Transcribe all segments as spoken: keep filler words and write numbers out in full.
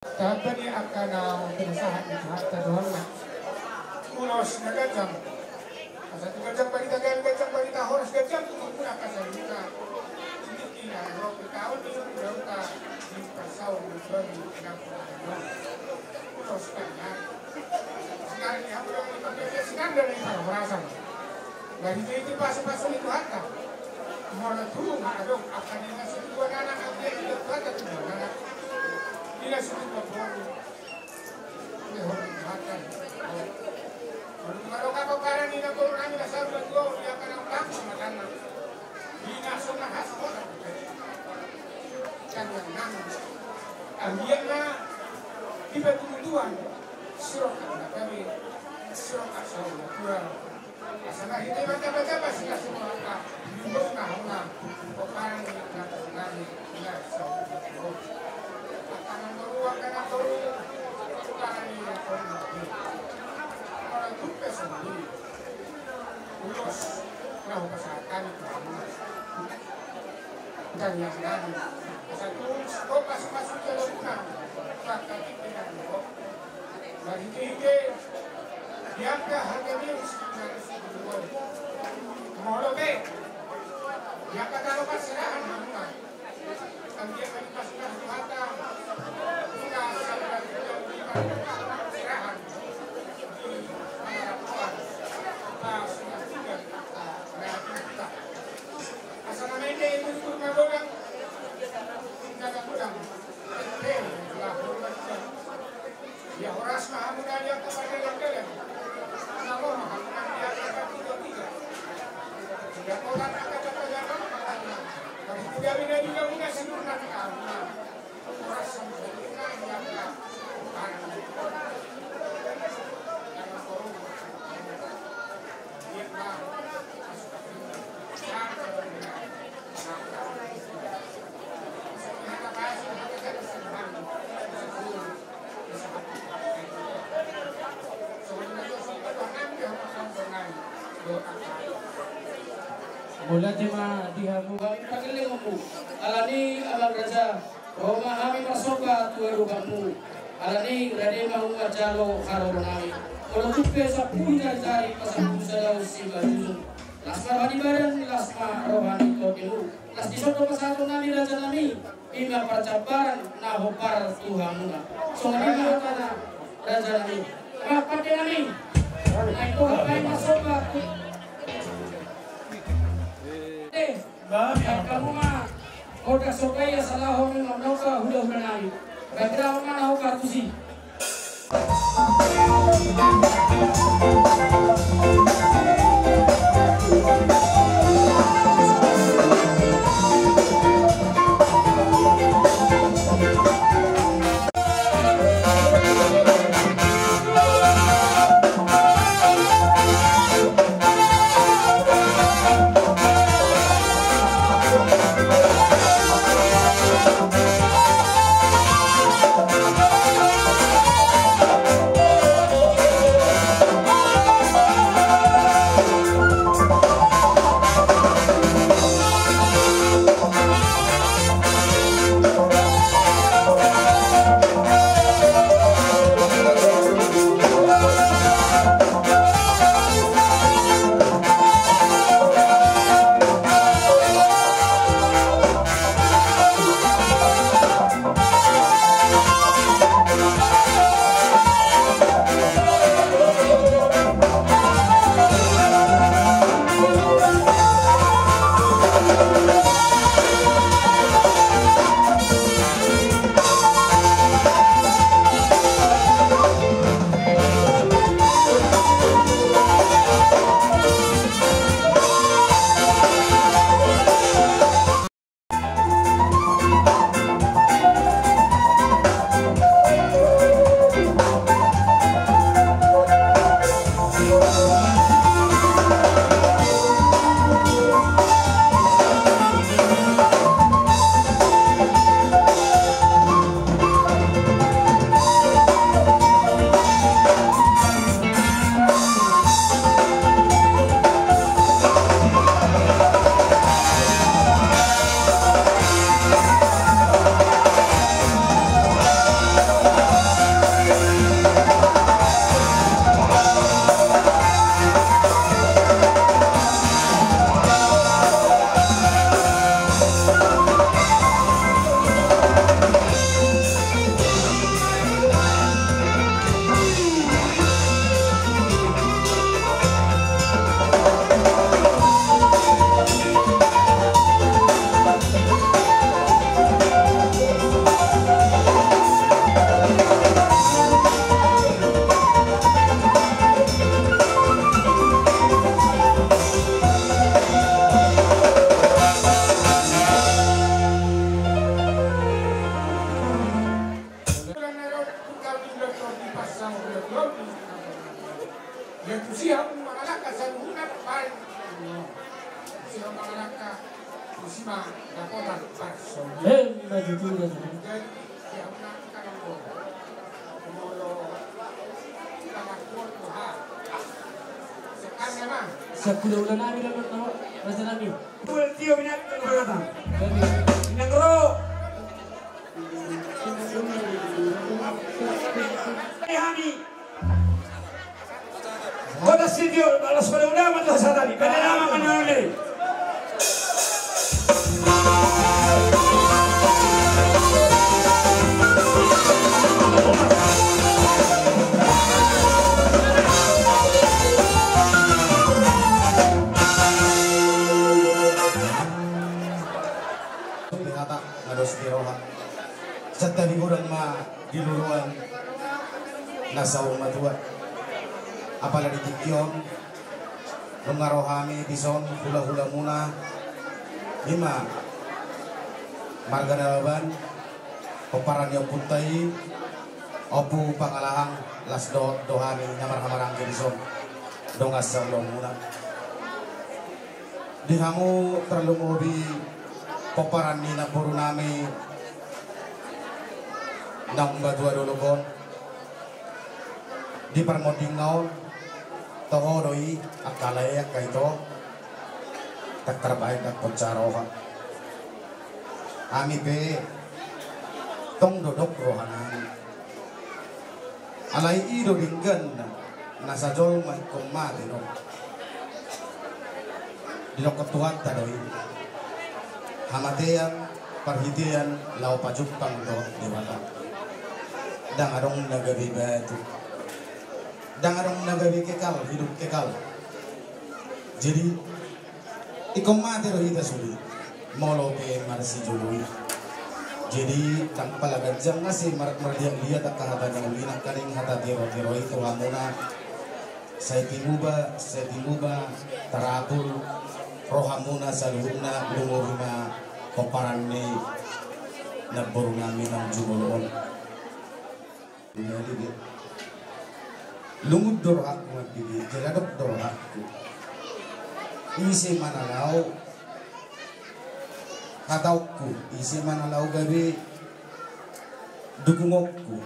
Tamba ni angka na pinasahat ni Tuhanta dohot na ulos na ganjang. Asa tu ganjang barita gabe, ganjang barita horas, ganjang tu turpuk angka sahitna. Tingki na ro tu taon ni suku dauta di pasaun ni bani na pinasahat. Ulos ganjang. Sekarang ni hamu dong di pembebasan dan di parhorasan. Marhite-hite pasu-pasu ni Tuhanta. Molo tung adong angka na so tubuan anak, angka na so tubuan anak. Na so tubuan boru. Dihormati Tuhanta. Molo tung adong angka pomparan ni na boru nami na saur matua, di angka na utang sama tanah. Di na so na has kota. Tangiang nami. Anggiat ma dipatudu Tuhan. Sirongkap na gabe. Sirongkap saur matua. Asa na hita iba taba-taba sila semua angka. Imbas na hona. Pomparan ni angka nami. Ina so. Angka na boru, angka na boru. Pomparan ni angka nami. Molo tung pe sandiri. Ulos na hupasahat hami tu hamu. Tangiang nami. Asa tu, tu pasu-pasu jala guna. Angka tingki na boru. Marhite-hite di angka harga diri sebenarnya. Molo pe di angka tano parserahan hamuna. Anggiat ma dipasu-pasu Tuhanta. Buka saluran gudang di parserahan. Di pangarapoan. Pasu-pasu gudang. Asa na mende itu turna godang. Tinggal godang. Ia horas ma hamu na di angka pardalan-dalan. Nang ro ma hamu na di angka partiga-tiga. Ia horas angka pardalan-dalan. Tapi tu gabe na di gabe na sinur na di hamu na. Horas hamu na di angka pardalan-dalan. Mauliate ma di hamu. Hami pangkilingonmu. Alani amang raja. Ro ma hami marsomba tu adopanmu. Alani rade ma hamu manjalo haroro nami. Molo tung pe sampulu jari-jari pasampulu sada usi bajujung. Las ma roha ni badan, las ma roha ni tondinmu. Las dison do pasahaton nami raja nami. Ima parjambaran na hombar tu hamuna. Songon i ma hatana raja nami. Amang pande nami. Naeng dohot baen marsomba. Eh. Baen hamu ma. Oda sobai asa laho ma manopa hula-hula nami. Baen hamu ma na hombar tusi. Ia tusi hamu mangalangka saluhutna baen. Tusi hamu mangalangka, tusi ma dapotan parsaulian. Emma tutu. Jadi, ia hamu na angka na molo. Molo kita lakukan doha. Sekarang memang. Sakula-ula nami dapat nama raja nami. Buat tio binatang berkata. Binatang ro. Hami. Kota Sitio, balas pada ulama tu hasatani. Kada nama manole. Di hata, na dos di roha. Santabi godang ma di luluan na saur matua. Apala di tingki on, nunga ro hami dison hula-hulamuna, ima marga Nababan, pomparan ni ompunta i, Ompu Pangalahang, las dohot do hami na marhamaranggi dison, dongan saulaonmuna. Di hamu tarlumobi pomparan ni namboru nami naung matua dolok on, di parmondingna on, toho do i angka lae angka ito, ndang tarbahen ndang poncah roha. Hami pe tong dodok rohanami. Alai i do dengganna, na sajolma ingkon mate do. Didokkon Tuhanta do i. Hamatean, parhitean, laho pajumpang dohot Debata. Ndang adong na gabe batu. Ndang adong na gabe kekal, hidup kekal. Jadi, ingkon mate do hita sude, molo pe marsijolo i. Jadi, ndang pala ganjang ase mar-, marliat-liat angka hata na uli nangkaning hata tiro-tiro i tu hamuna. Sai timuba, sai timuba, tarapul rohamuna saluhutna, lumobi ma pomparan ni namboru nami naung jumolo on. Jadi, lungun do rohangku mambege, jala dok do rohangku. Ise ma na laho hataonku, ise ma na laho gabe dukungonku.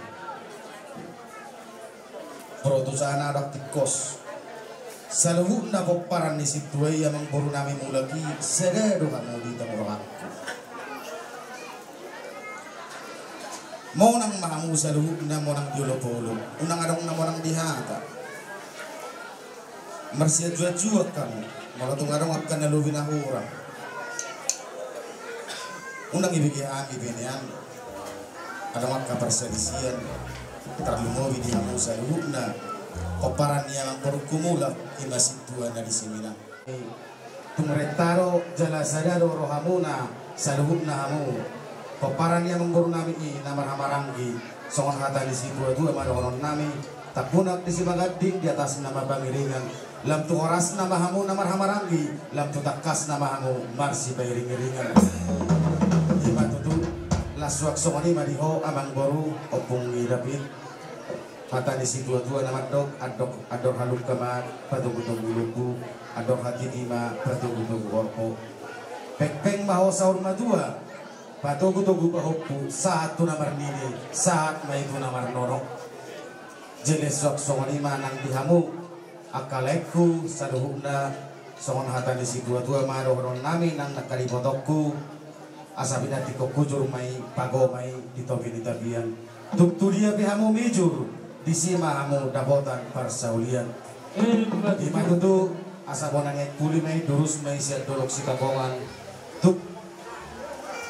Protusana dok tingkos. Saluhutna pomparan ni sintua i amangboru nami mulak i, sada do hamu di tano rohangku. Monang ma hamu saluhutna, monang di olop-olop. Unang adong na monang di hata. Marsianjuan-juan hamu, molo tung adong angka na lobi na hurang. Unang ibege hami be nian. Adong angka parsalisian, tarlumobi di hamu saluhutna. Pomparan ni amangborungku mulak, ima sintua na di Siminang. Tung renta do jala sada do rohamuna saluhutna hamu. Pomparan ni amangboru nami i na marhamaranggi, songon hata ni situa-tua ma dohonon nami: Tampunak di simaganding, di atasna ma pangiringan. Lam tu horasna ma hamu na marhamaranggi, lam tu tangkasna ma hamu marsipairing-iringan. Ima tutu, las suang songon i ma di ho amangboru, ompung ni David. Hata ni situa-tua na mandok, andok, andor halumpang ma patogu-togu lombu, andor hatiti ma patogu-togu horbo. Pengpeng ma ho saur matua, patogu-togu pahompu, sahat tu na marnini, sahat ma i tu na marnono. Jala suang songon i ma nang di hamu, angka laengku saluhutna, songon hata ni situa-tua ma dohonon nami nang nangkanipotonku, asa pinantikhon hujur ma i, pago ma i di topi ni tapian. Tung tu dia pe hamu mijur, disi ma hamu dapotan parsaulian. Ima tutu, asa bona ni aek puli ma i, durus ma i sian Dolok Sitapongan. Tung,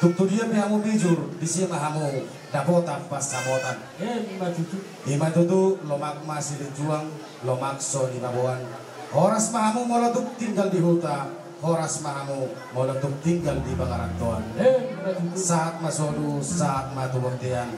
tung tu dia pe hamu mijur, disi ma hamu dapotan pansamotan. Ima tutu. Ima tutu, lomak ma silinjuang, lomak so nibaboan. Horas ma hamu molo tung tinggal di huta, horas ma hamu molo tung tinggal di pangarantoan. Ima tutu. Sahat ma solu, sahat ma tu bontean.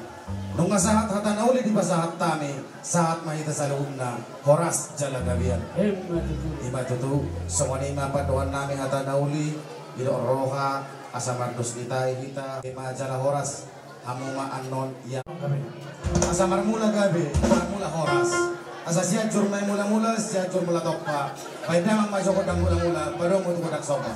Nunga sahat hata na uli dipasahat hami, sahat ma hita saluhutna, horas jala gabean. Ima tutu. Ima tutu, songon i ma pandohan nami hata na uli, didok roha, asa mardos ni tahi hita, ima jala horas, hamu ma annon, ia. Asa marmula gabe, marmula horas. Asa Sianjur ma i mula-mula, Sianjur mula tompa. Baen damang ma jo gondang mula-mula, padomu tu gondang somba.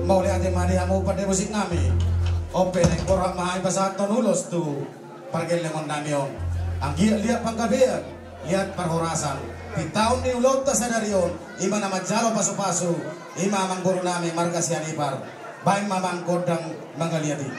Mauliate ma di hamu pande musik nami. On pe naeng borhat ma hami pasahathon ulos tu pargellengon nami on. Anggiat liat panggabean, liat parhorasan. Pintaon ni ulaonta sadari on, i ma na manjalo pasu-pasu, i ma amangboru nami marga Sianipar. Baen ma amang gondang mangaliat i.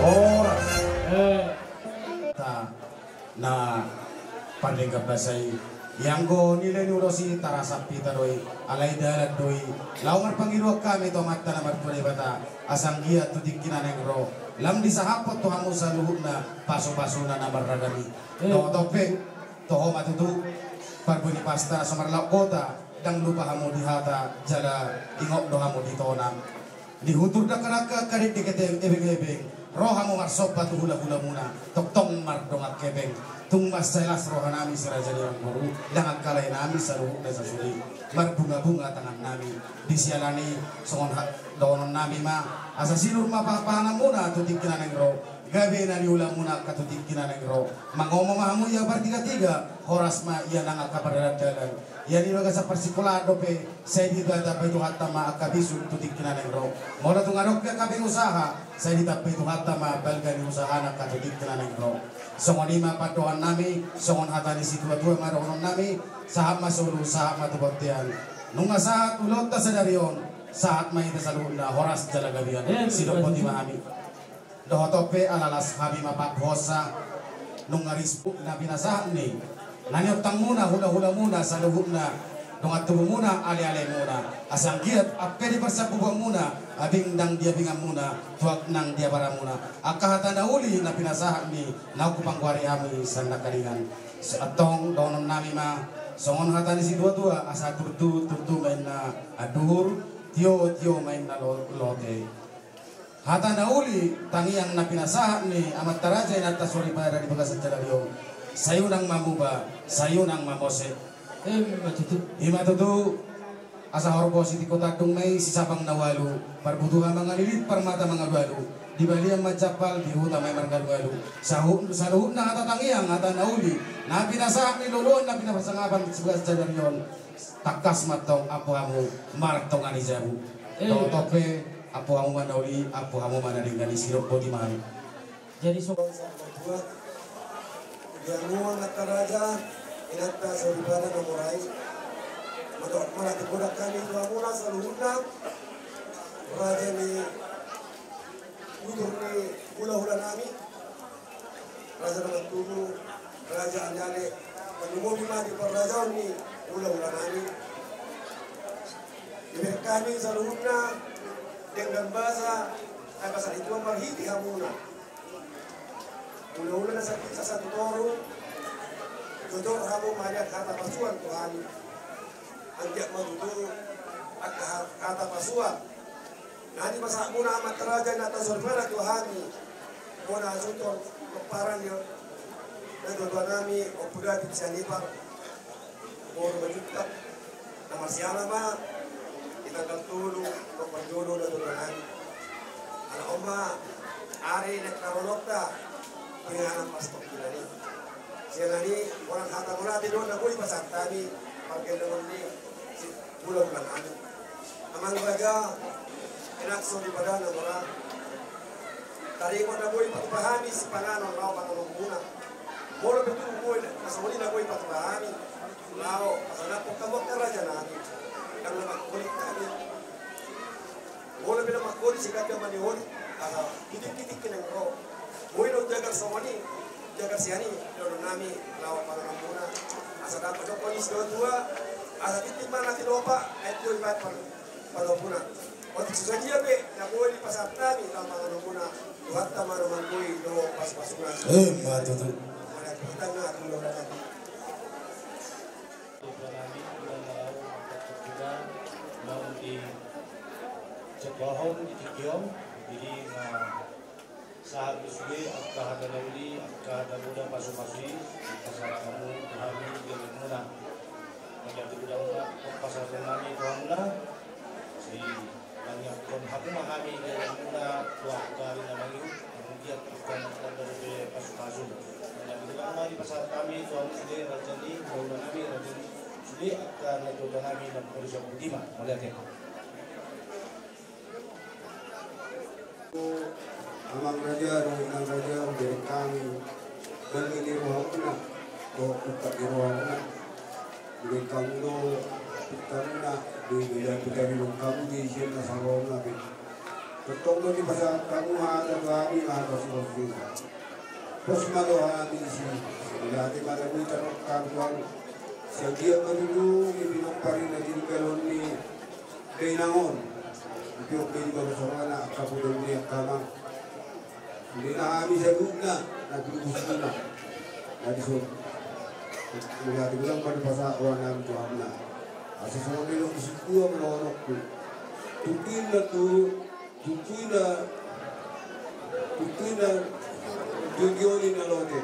Horas. Eh. Ta, na pardenggan basa i. Ianggo nilai ni ulos i tarasap hita do i, alai dalan do i. Laho marpangidoan hami tu Amanta na martua Debata, asa anggiat tu tingki na naeng ro, lam disahaphon tu hamu saluhutna pasupasuna na marragam i. Eh. Dohot on pe, toho ma tutu, parbue ni pasta na so marlaok gota, ndang lupa hamu di hata, jala ingot do hamu di tona. Di hutur dangkadangka, angka dengke, ebengebeng, ro hamu marsomba tu hulahulamuna, tongtong mardongan hepeng. Tung mansai las rohanami si raja ni amangboru, ndang angka laenami saluhutna sasuli. Marbungabunga tangannami, di siala ni i songon ha-, dohononnami ma, asa sinur ma pahanpahananmuna tu tingki na naeng ro. Gabe na niulamuna angka tu tingki na naeng ro. Mangomo ma hamu ia partigatiga, horas ma ia nang angka pardalandalan. Ia di bagasan parsikolaan dope, sai ditambai Tuhanta ma angka bisuk tu tingki na naeng ro. Molo tung adong pe angka pengusaha, sai ditambai Tuhanta ma balga ni usahana angka tu tingki na naeng ro. Songon i ma pandohannami, songon hata ni situatua ma dohononnami, sahat ma solu, sahat ma tu bontean. Nunga sahat ulaonta sadari on, sahat ma hita saluhutna horas jala gabean. Eh, sidok boti ma hami. Dohot on pe ala las hami ma pangkuhonsa, nunga ris na pinasahat ni na niontangmuna, hulahulamuna saluhutna, dongan tubumuna, alealemuna, asa anggiat ampe di parsambubuanmuna, abing nang di abinganmuna, tuak nang di abaramuna, angka hata na uli na pinasahat ni naung hupanggoari hami sian nangkiningan. Antong dohononnami ma songon hata ni situatua, asa turtu, turtu ma inna anduhur, tio, tio ma inna lo-, lote. Hata na uli tangiang na pinasahat ni amanta raja inanta soripada di bagasan sadari on. Sai unang mamuba, sai unang mamose. Ima tutu. Ima tutu. Asa horbo sitingko tandung ma i, sisabang na ualu, parbutuha mangalilit, parmata mangalualu, di balian manjampal, di huta ma i marngalualu. Sahu-, saluhutna hata tangiang, hata na uli na pinasahat ni loloan, na pinasangapan di bagasan sadari on. Tangkas ma antong ampu hamu martonga ni jabu. Eh. Dohot on pe, ampu hamu ma na uli, ampu hamu ma na denggan i, sidok boti ma hami. Jadi so- Di hamu amanta raja, inanta soripada na mora i. Molo, molo tung godang hami tu hamuna saluhutna, raja ni tutur ni hulahulanami, raja na martubu, raja aleale, tarlumobi ma di parrajaon ni hulahulanami. Dibahen hami saluhutna denggan basa, ai basa ni Tuhan marhite hamuna. Hulahula na sahat tu toru, jojor hamu mangido hata pasuan tu hami. Anggiat ma tutu angka ha-, hata pasuan na nipasahatmuna amanta raja inanta soripada tu hami. Bona Sutor, pomparan ni natuatuanami, Ompu David Sianipar, boru Manjuntak, na marsiala ma, di Tanggal tolu, tanggal tolu na tutu nami. Ala on ma ari na taronokta, penganan pas tokinan i. Sian i, orang hata murati do na boi pasahat hami, pargellengon ni si bulan bulan hami. Amang raja, enak so di padana mura. Taringot na boi patupa hami sipanganon laho panganon muna. Molo pe tu boi na songon i na boi patupa hami. Laho, asa na pokka mokka raja nami. Dang na mangkolik hami. Molo pe na mangkolik si gaga mani oli. Asa titik-titik keneng ro. Boi do jagar songon i. Jagar sian i. Dodo nami laho panganon muna. Asa dapat dokon i si dua-dua. Asa titik mana tilopa. Ayo dua ipat pan. Palompuna. Otik so sadia pe na boi dipasahat hami laho panganon muna, Tuhanta ma na manggoi dohot pasupasuna. Emma tutu. Mauliate ma di hita. Naung di sekolah di tingki on, jadi na Sahat do sude angka hata na uli, angka hata muda, pasupasu i, dipasahat hamu tu hami di ari muna. Mauliate godang ma pasahaton nami tu hamuna. Sai mangihuthon hamu ma hami di ari muna tu angka ari na mangihut, manggiat angka na tanda dope pasupasu. Mauliate godang ma dipasahat hami tu hamu sude raja ni hulahula nami, raja ni sude angka na tuatua nami na poda sian puti ma. Mauliate. Amang raja dohot inang raja, hubereng hami dangka ni rohamuna dohot ungkap ni rohamuna. Hubereng hamu do pintamuna, di, di, di, di, di, di, hamu di sian na saroha pe. Tongtong do dipasahat hamu hata tu hami, hata sipasu. Pos ma do hami disi. Mauliate ma na boi tarongkap tu hamu. Sadia ma tutu di pinompar i na tininggalhon ni dainang on. Di pinompar i di bagasan rohana angka poda ni angka amang. Sude na hami saluhutna na pinungkusmuna na dison. Mauliate godang ma dipasahat rohanami tu hamuna. Asa songon nidok ni sintua ma dohononku. Tungkin na tu Tungkin na, tungkin na, tungkin na lote.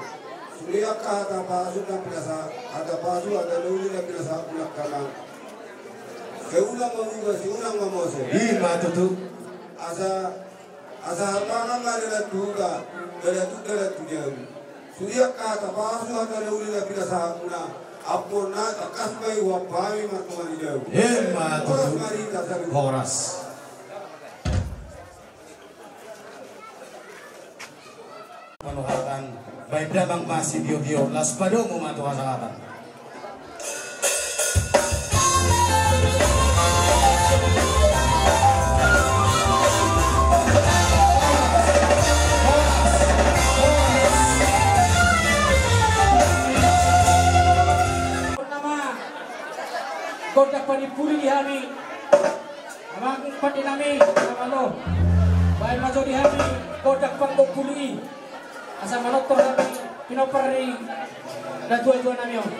Sude angka hata pasu na pinasa, hata pasu, hata na uli na pinasahat muna angka amang. Sai unang ma muba, sai unang ma mose. I ma tutu. Asa, asa hapangan ma dalan tu huta, dalan tu, dalan tu jabu. Sude angka hata pasu, hata na uli na pinasahat muna. Ampuon na tangkas ma i huampu hami martonga ni jabu. I ma tutu. Horas ma di hita saluhutna. Horas. Panuhatan, baen damang ma sitiotio, laos padomu ma tu hasangapon. Gondang panimpuli di hami. Amang pande nami, amang lo. Baen ma jo di hami gondang panggompuli i. Asa manortor hami pinompar ni natuatua nami on.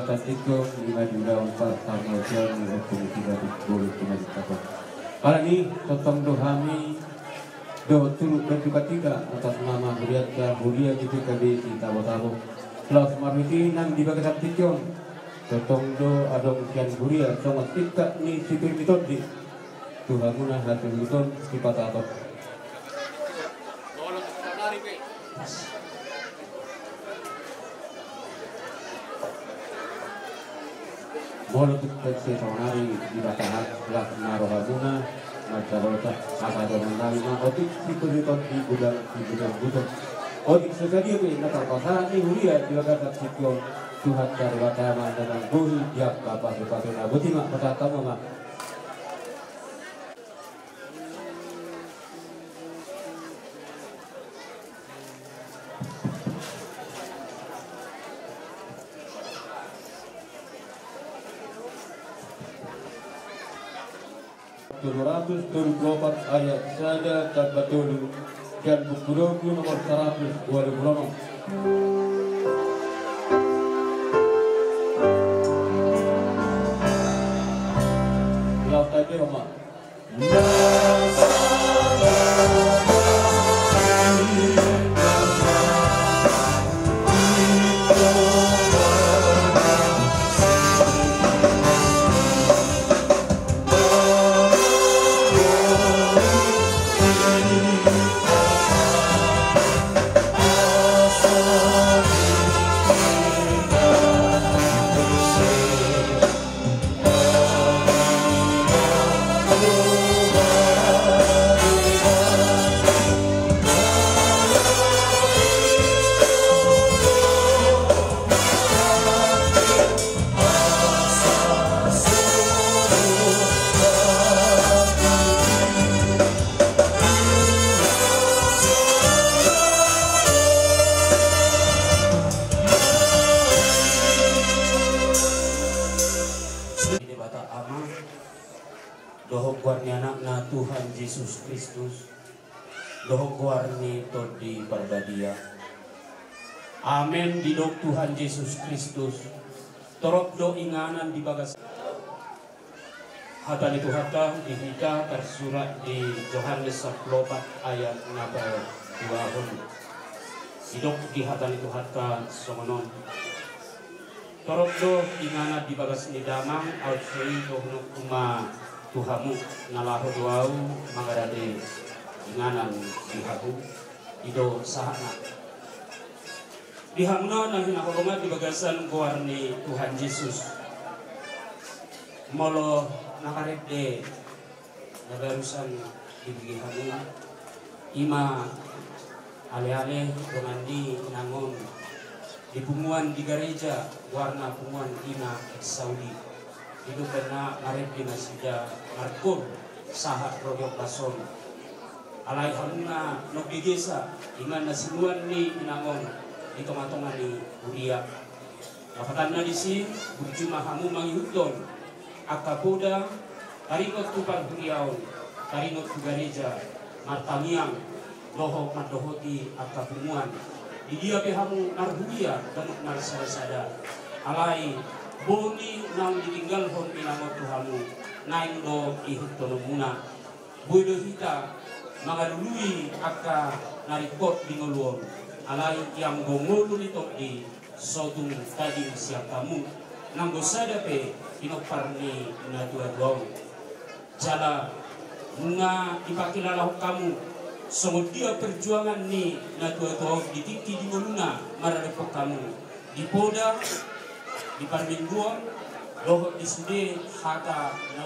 Tantiko ima di ulaon partangautian ni hukum tiga di bulu tiga di kapok. Alani totong do hami do turut berduka cita atas nama hurianta huria di P K B di Tabo-tabo. Laos marhite nang di bagasan tingki on totong do adong sian huria songon tingkat ni sipir ni tondi. Tu hamuna hatuhuton sipata atok. Molo tung pe sonari di batahan las na rohamuna mancarosa asa dohononnami ma otik sipir ni tondi di gudang di gudang gudang. Otik so sadia pe na tarpasahat ni huria di bagasan tingki on, Tuhan Debata ma na manggohi di angka pasupasu na boti ma pasahat hamu ma. Tolu ratus tolu pulu opat ayat sada tamba tolu, dan buku doku nomor saratus dua pulu onom. Laos tahe, Oma. Debata Ama, dohot goar ni Anakna Tuhan Jesus Kristus, dohot goar ni Tondi Parbadia. Amen. Didok Tuhan Jesus Kristus, torop do inganan di bagas. Hata ni Tuhanta di hita tarsurat di Johannes sampulu opat ayat na paduahon. Didok di hata ni Tuhanta songon on. Torop do inganan di bagas ni Damang, aut so i dohononku ma tu hamu, na laho do ahu mangarade inganan di hamu. I do sahatna. Di hamuna na hinaholongan di bagasan goar ni Tuhan Jesus. Molo na marende na barusan dibege hamu, ima aleale dongan ni inang on di punguan di gareja, goarna punguan ina ex Sauli. Ido pe na marende nasida markur sahat ro di ombas on. Alai hamuna nunga gegesa, ima na sinuan ni inang on di tongatonga ni huria. Lapatanna disi, burju ma hamu mangihuthon angka poda, taringot tu parhuriaon, taringot tu gareja, martangiang, dohot mandohoti angka punguan. Di dia pe hamu marhuria dohot marsadasada, alai boni naung ditinggalhon inang on tu hamu, naeng do ihuthononmuna. Boi do hita mangalului angka na ringkot di ngolu on, alai ianggo ngolu ni tondi, so tung tading sian hamu, nanggo sada pe pinompar ni natuatua on. Jala nunga dipakilalahon hamu songon dia perjuangan ni natuatua on di tingki di ngoluna maradophon hamu di poda, di parmingguon, dohot di sude hata na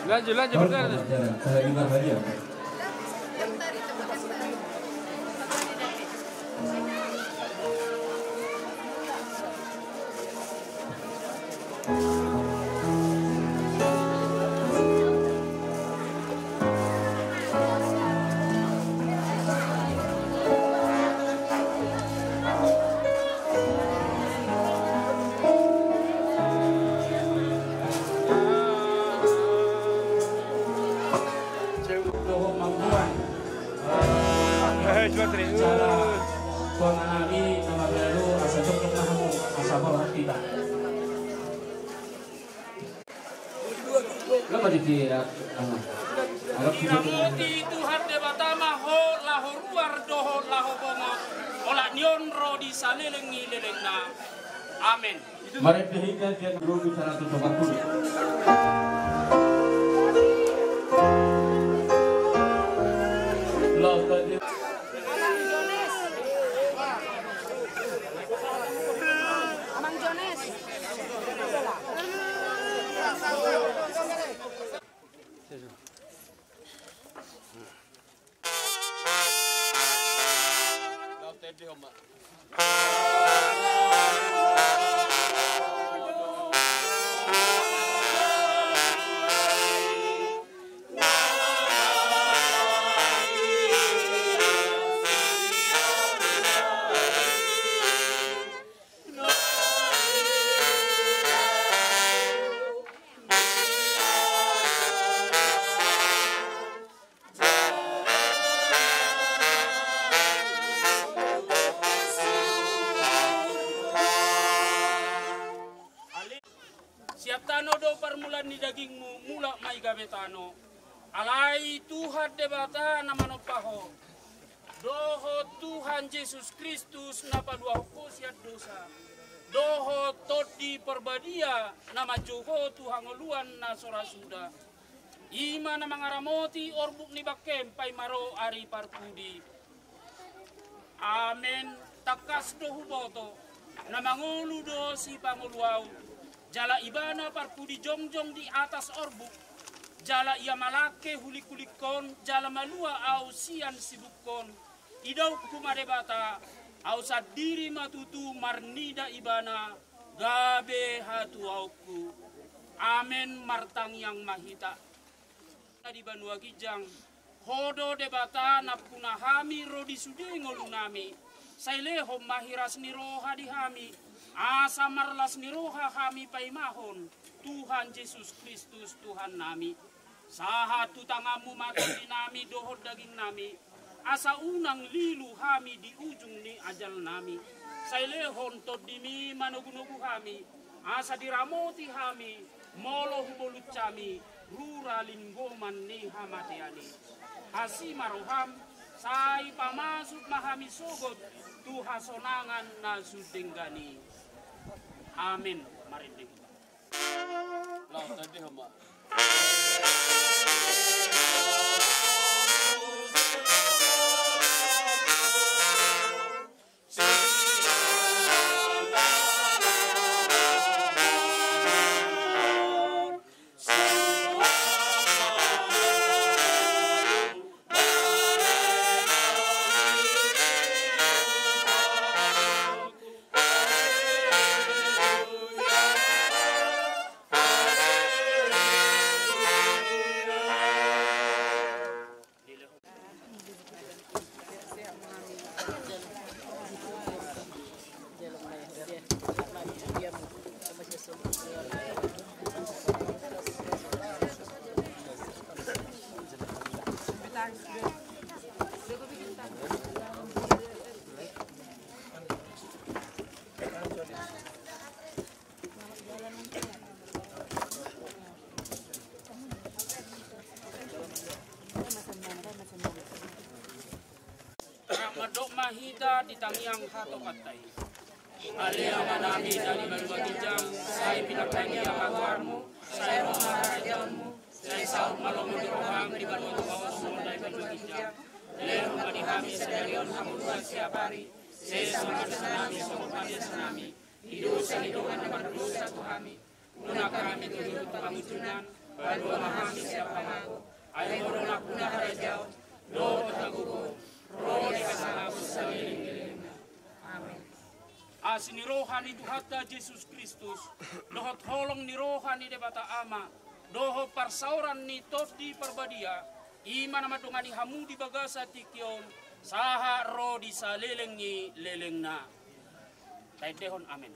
Lanjut, lanjut, berjalan. Dohot mamboan, eh, jala tuan nami na marlalu, asa jokjok ma hamu, asa borhat hita. Ramoti Tuhan Debata ma ho laho ruar dohot laho bongot, olat ni on ro di saleleng ni lelengna. Amen. Marende hita di Rumi saratus opat pulu. Amang Jones. Sian tano do parmulaan ni dagingmu, mulak ma i gabe tano. Alai Tuhan Debata na manompa ho, dohot Tuhan Jesus Kristus na paluahon ho sian dosa, dohot Tondi Parbadia na manjou ho tu hangoluan na so ra suda, i ma na mangaramoti orbuk ni bangkem paima ro ari parpudi. Amen. Tangkas do huboto, na mangolu do Sipangolu ahu, jala Ibana parpudi jongjong di atas orbuk, jala Ia malangke hulingkulingkon, jala malua ahu sian sibukon. Idaonku ma Debata, ahu sandiri ma tutu marnida Ibana, gabe hatuaonku. Amen. Martangiang ma hita. Na di banua ginjang, Ho do Debata nampuna hami ro di sude ngolunami. Sai lehon ma hiras ni roha di hami, asa marlas ni roha hami paimahon Tuhan Jesus Kristus Tuhannami. Sahat tu tanganmu ma tondinami dohot dagingnami, asa unang lilu hami di ujung ni ajalnami. Sai lehon tondimi manogunogu hami, asa diramoti hami molo hubolunjami rura linggoman ni hamatean i. Asi ma roham, sai pamasuk ma hami sogot tu hasonangan na sun denggan i. Amen. Marende hita. Laos tadi homa. Di tangiang hatopanta i. Ale Amanami na di banua ginjang, sai pinartangiang ma goarmu, sai ro ma harajaonmu, sai saut ma lomo ni roham di banua tonga on songon na di banua ginjang. Lehon ma di hami sadari on hangoluan siapari, sesa ma dosanami songon panesanami di dosa ni dongan na mardosa tu hami. Unang hami tuduhon tu pangunjunan, palua ma hami sian pangago. Ai Ho do nampuna harajaon dohot hagogoon, ro di hasangapon saleleng ni lelengna. Amen. Asi ni roha ni Tuhanta Jesus Kristus, dohot holong ni roha ni Debata Ama, dohot parsaoran ni Tondi Parbadia, i ma na mandongani hamu di bagasan tingki on, sahat ro di saleleng ni lelengna. Taendehon amen.